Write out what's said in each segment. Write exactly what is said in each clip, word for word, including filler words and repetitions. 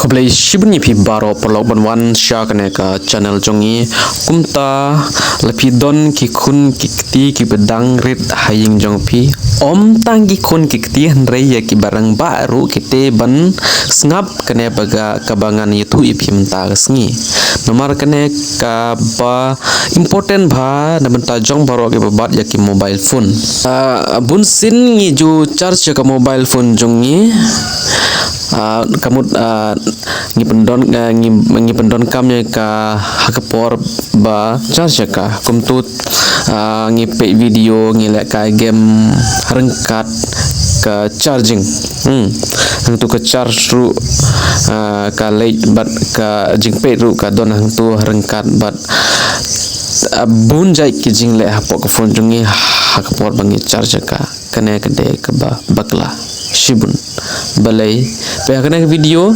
Khublei shibun ïa phi baroh paralok ban wan sha kane ka channel jong ngi. Kumta la phi don ki khun ki kti kiba dang rit ha ïing jong phi, ym tang ki khun ki kti hynrei ïa kiba rangbah ruh ki te ban sngap kane ba ka, kaba ngan ïathuh ïa phi mynta ka sngi. Namar kane kaba important bha na bynta jong baroh kiba bat ïa ki mobile phone. Ah, bun sien ngi ju charge ïa ka mobile phone jong ngi. Ah, ka mut, ah, ngi pyndon, ah, ngi, ngi pyndonkam ïa ka ha ka por ba charge ïa ka. Kumtu, ah, ngi peit video, ngi lehkai game ryngkat ka charging. Hmm. Hangtu ka charge ruh, ah, ka leit bad ka jingpeit ruh ka don hangtu ryngkat bad, ah, bun jait ki jingleh hapoh ka phone jong ngi ha ka por ba ngi charge ïa ka. Kane ka dei kaba bakla shibun. Balei? Peit ha kane ka video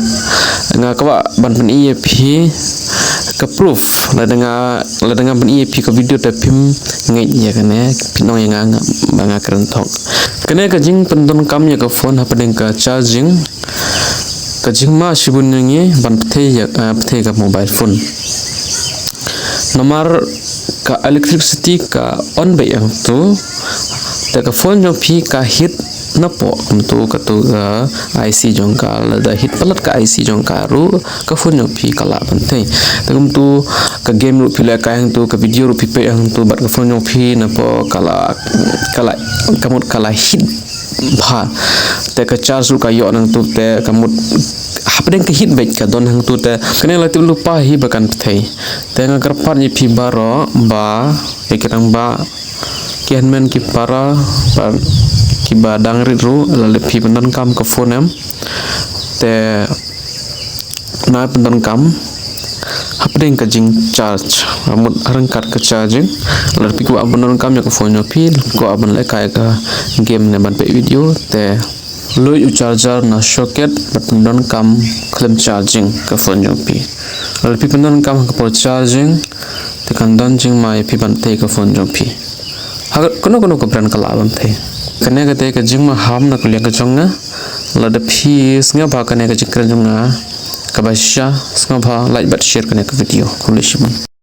nga kwah ban pyni ïa phi ka proof. Lada nga, lada nga pyni ïa phi ka video te phim ngeit ïa kane, phin ong ïa nga, nga ba nga kren thok. Kane ka jingpyndonkam ïa ka phone hapdeng ka charging, ka jingma shibun ïa ngi ban pynthei ïa, ah, pynthei ka mobile phone. Namar ka electricity ka on beit hangtu, te ka phone jong phi ka heat napoh, kumtu katu ka IC jong ka, lada heat palat ka IC jong ka ruh, ka phone jong phi ka lah ban thei. Te kumtu ka game ruh phi lehkai hangtu, ka video ruh phi peit hangtu, bad ka phone jong phi napoh ka la, ka la, ka mut ka la heat bha. Te ka charge ruh ka ïoh nangtu, te ka mut hapdeng ka heat beit ka don hangtu, te kane la tip lypa hi ba kan pynthei. Te nga kyrpad ïa phi baroh ba ïa ki rangbah, ki hynmen ki para, ba kiba dang rit ruh, lada phi pyndonkam ka phone em, te nai pyndonkam hapdeng ka jingcharge, ka mut ryngkat ka charging. Lada phi kwah pyndonkam ïa ka phone jong phi, kwah ban lehkai ka game ne ban peit video, te luid u charger na socket bad pyndonkam khlem charging ka phone jong phi. Lada phi pyndonkam ha ka por charging, te kan don jingma ïa phi ban thei ka phone jong phi. Ha kano kano ka brand ka lah ban thei. Kane ka dei ka jingmaham na ka liang ka jong nga. Lada phi sngewbha kane ka jingkren jong nga kaba shisha, sngewbha like bad share kane ka video. Khublei shibun.